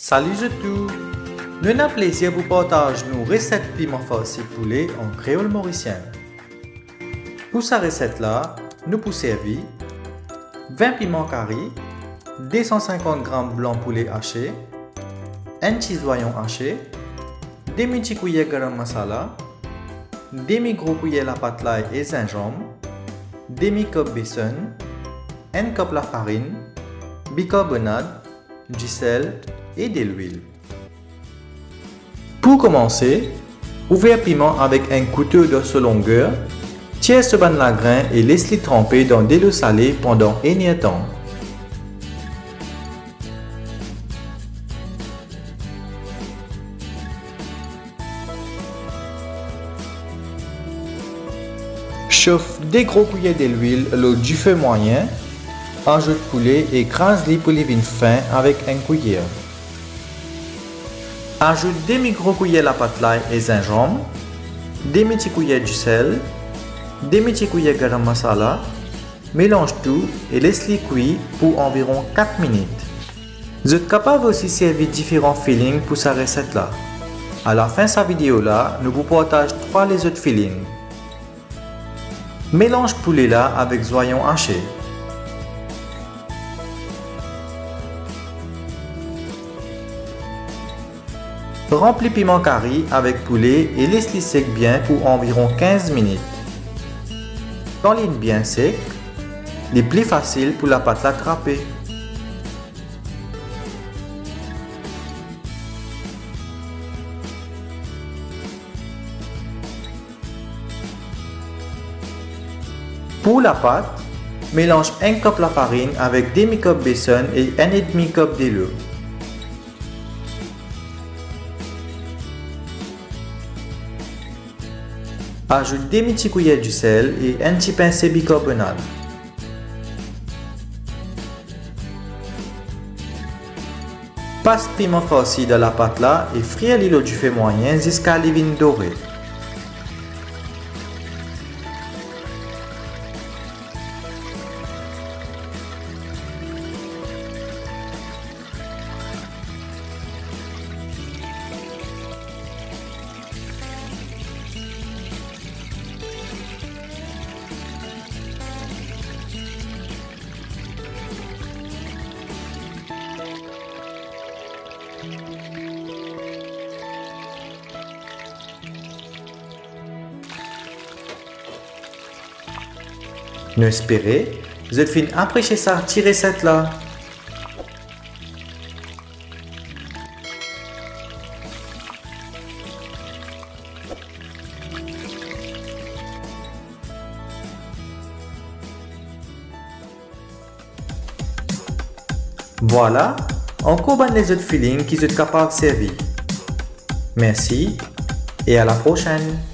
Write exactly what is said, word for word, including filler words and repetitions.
Sali zot tou! Nou ena plezir pou partaz nou reset piman farsi poule an kreol morisien. Pou sa reset la, nou pou servi vin piman kari, de san sinkant gram blan poule ase, enn ti zwayon ase, demi ti kwiyer garam masala, demi gro kwiyer lapat lay e zinzanm, demi kop beson, enn kop lafarinn, bikarbonat, disel e delwil. Pou koumanse, ouver piman avek enn kouto dan so longer, tir so bann lagrin e les li tranpe dan delo sale pandan enn er tan. Sof de gro kwiyer delwil lor dife mwayin, azout poule e kraz li pou li vinn fin avek enn kwiyer. Azout demi gro kwiyer lapat lay e zinzanm, demi ti kwiyer disel, demi ti kwiyer garam masala, melanz tou e les li kwi pou anviron kat minit. Zot kapav osi servi diferan filling pou sa reset la. Alafin sa video la, nou pou partaz trwa lezot filling. Melanz poule la avek zwayon ase. Ranpli piman kari avek poule e les li sek bien pou anviron kinz minit. Kan linn bien sek, li pli fasil pou lapat la trape. Pou lapat, melanz enn kop lafarinn avek demi kop beson e enn edmi kop delo. Azout demi ti kwiyer disel e enn ti pinse bikarbonat. Pas piman farsi dan lapat la e frir li lor dife mwayin ziska li vinn dore. Nou espere zot finn apresie sa ti reset la. Vwala, ankor bann lezot filling ki zot kapav servi. Mersi e a la prosenn!